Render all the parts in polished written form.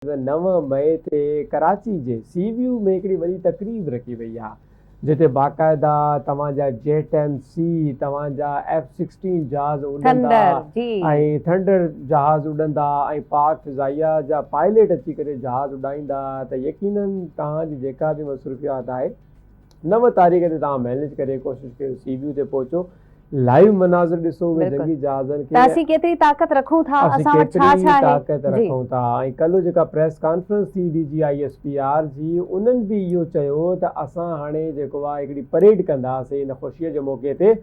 ته 9 مئي تي ڪراچي جي سي ويو ۾ هڪڙي وڏي تقريب رکي وئي آهي جتي باقاعده توهان جا جيٽ ايم سي، توهان جا ايف سڪسٽين جهاز اڏندا ۽ ٿنڊر جهاز اڏندا ۽ پاڪ فضائيه جا پائليٽ اچي ڪري جهاز اڏائيندا ته يقينن توهان جي جيڪا به مصروفيات آهي 9 تاريخ تي توهان مينيج ڪري ڪوشش ڪيو سي ويو تي پهچو لائيو مناظر ڏسو اهي جنگي جهازن کي ته اسين ڪيتري طاقت رکون ٿا اسان وٽ ڇا ڇا آهي طاقت رکون ٿا ۽ ڪلهه جيڪا پريس ڪانفرنس ٿي D G I S P R جي انهن به اهو چيو ته اسان هاڻي جيڪو آهي هڪڙي پريڊ ڪنداسين ان خوشي جي موقعي تي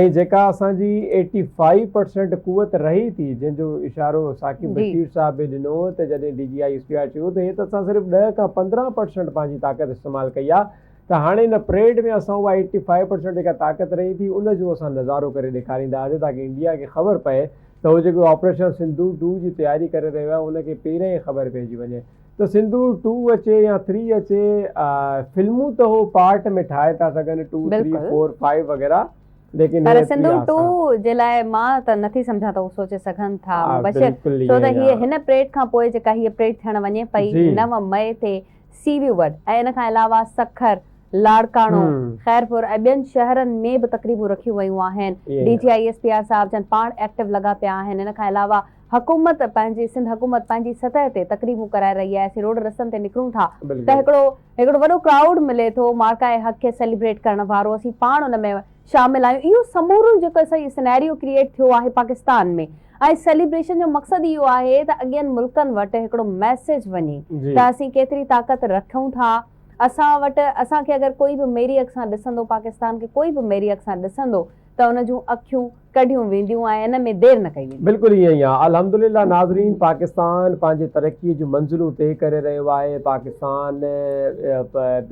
۽ جيڪا اسان جي ايٽي فائيو پرسينٽ قوت رهي ٿي جنهن جو اشارو ثاقب بشير صاحب به ڏنو ته جڏهن D G I S P R چيو ته هي ته اسان صرف 10 کان 15% پنهنجي طاقت استعمال ڪئي آهي ته هاڻي ان پريڊ ۾ اسان اها ايٽي فائيو پرسينٽ جيڪا طاقت رهي ٿي ان جو اسان نظارو ڪري ڏيکارينداسين تاڪه انڊيا کي خبر پئي ته هو جيڪو آپريشن سنڌو ٽو جي تياري ڪري رهيو آهي ان کي پهريان ئي خبر پئجي وڃي ته سنڌو ٽو اچي يا ٿري اچي فلمون ته هو پارٽ ۾ ٺاهي ٿا سگهن ٽو ٿري فور فائيو وغيره ليڪن پر سنڌو ٽو جي لاء مان ته نٿي سمجهان ته هو سوچي سگهن ٿا مبشر ڇو ته هي هن پريڊ کان پوء جيڪا هي پريڊ ٿيڻ وڃي پئي 9 مئي تي سي ويو وٽ ۽ ان کان علاوه سکر، لاڙڪاڻو، خيرپور ۽ ٻين شهرن ۾ به تقريبون رکيون ويون آهن. D G I S P R صاحب جن پاڻ ايڪٽو لڳا پيا آهن. ان کان علاوه حڪومت پنهنجي سنڌ حڪومت پنهنجي سطح تي تقريبون ڪرائي رهي آهي. اسين روڊ رستن تي نڪرون ٿا ته هڪڙو هڪڙو وڏو ڪرائوڊ ملي ٿو معرڪه حق کي سيليبريٽ ڪرڻ وارو اسين پاڻ ان ۾ شامل آهيون اهو سمورو جيڪو اسان سيناريو ڪريئيٽ ٿيو آهي پاڪستان ۾ ۽ سيليبريشن جو مقصد اهو آهي ته اڳين ملڪن وٽ هڪڙو ميسيج وڃي ته اسين ڪيتري طاقت رکون ٿا اسان وٽ اسان کي اگر ڪوئي به ميري اک سان ڏسندو پاڪستان کي ڪوئي به ميري اک سان ڏسندو ته ان جون اکيون ڪڍيون وينديون ۽ ان ۾ دير نه ڪئي ويندي. بلڪل ائين ئي آهي الحمدلله ناظرين پاڪستان پنهنجي ترقي جون منزلون طئي ڪري رهيو آهي پاڪستان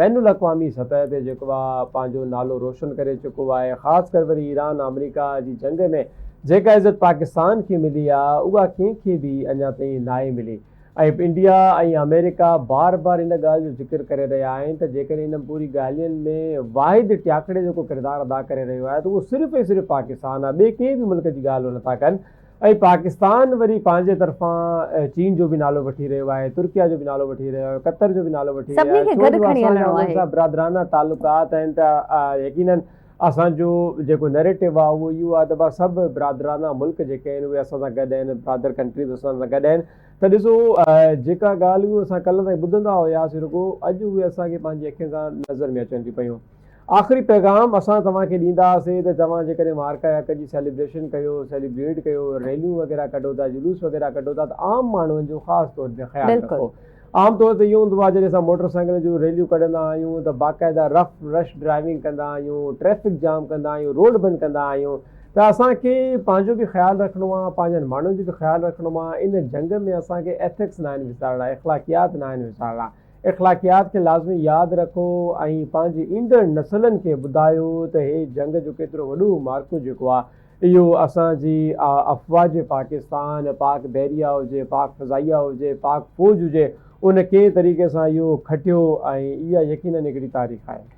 بين الاقوامي سطح تي جيڪو آهي پنهنجو نالو روشن ڪري چڪو آهي خاص ڪر وري ايران آمريڪا جي جنگ ۾ جيڪا عزت پاڪستان کي ملي آهي اها ڪنهن کي به اڃا تائين ناهي ملي ۽ انڊيا ۽ آمريڪا بار بار ان ڳالهه جو ذڪر ڪري رهيا آهن ته جيڪڏهن انهن پوري ڳالهين ۾ واحد ٽياڪڙي جو ڪو ڪردار ادا ڪري رهيو آهي ته اهو صرف ۽ صرف پاڪستان آهي ٻئي ڪنهن به ملڪ جي ڳالهه اهي نٿا ڪن ۽ پاڪستان وري پنهنجي طرفان چين جو به نالو وٺي رهيو آهي ترڪيا جو به نالو وٺي رهيو آهي قطر جو به نالو وٺي رهيو آهي ڇو جو اسان جا انهن سان برادرانه تعلقات آهن ته يقينن اسان جو جيڪو نيريٽو آهي اهو اهو آهي ته بس سڀ برادرانه ملڪ جيڪي آهن اهي اسان سان گڏ آهن برادر ڪنٽريز اسان سان گڏ آهن ته ڏسو جيڪا ڳالهيون اسان ڪلهه تائين ٻڌندا هياسين رڳو اڄ اهي اسان کي پنهنجي اکين سان نظر ۾ اچن ٿيون پيون. آخري پيغام اسان توهان کي ڏينداسين ته توهان جيڪڏهن معرڪه حق جي سيليبريشن ڪيو، سيليبريٽ ڪيو، ريليون وغيره ڪڍو ٿا، جلوس وغيره ڪڍو ٿا ته عام ماڻهن جو خاص طور تي خيال رکو. عام طور تي اهو هوندو آهي جڏهن اسان موٽر سائيڪلن جون ريليون ڪڍندا آهيون ته باقاعده رف رش ڊرائيونگ ڪندا آهيون، ٽريفڪ جام ڪندا آهيون، روڊ بند ڪندا آهيون ته اسان کي پنهنجو به خيال رکڻو آهي، پنهنجن ماڻهن جو به خيال رکڻو آهي، ان جنگ ۾ اسان کي ايٿڪس ناهن وسارڻا، اخلاقيات ناهن وسارڻا، اخلاقيات کي لازمي ياد رکو ۽ پنهنجي ايندڙ نسلن کي ٻڌايو ته هي جنگ جو ڪيترو وڏو معرڪو جيڪو آهي اهو اسان جي افواج پاڪستان، پاڪ بحريه هجي، پاڪ فضائيه هجي، پاڪ فوج هجي ان ڪنهن طريقي سان اهو کٽيو ۽ اها يقينن هڪڙي تاريخ آهي.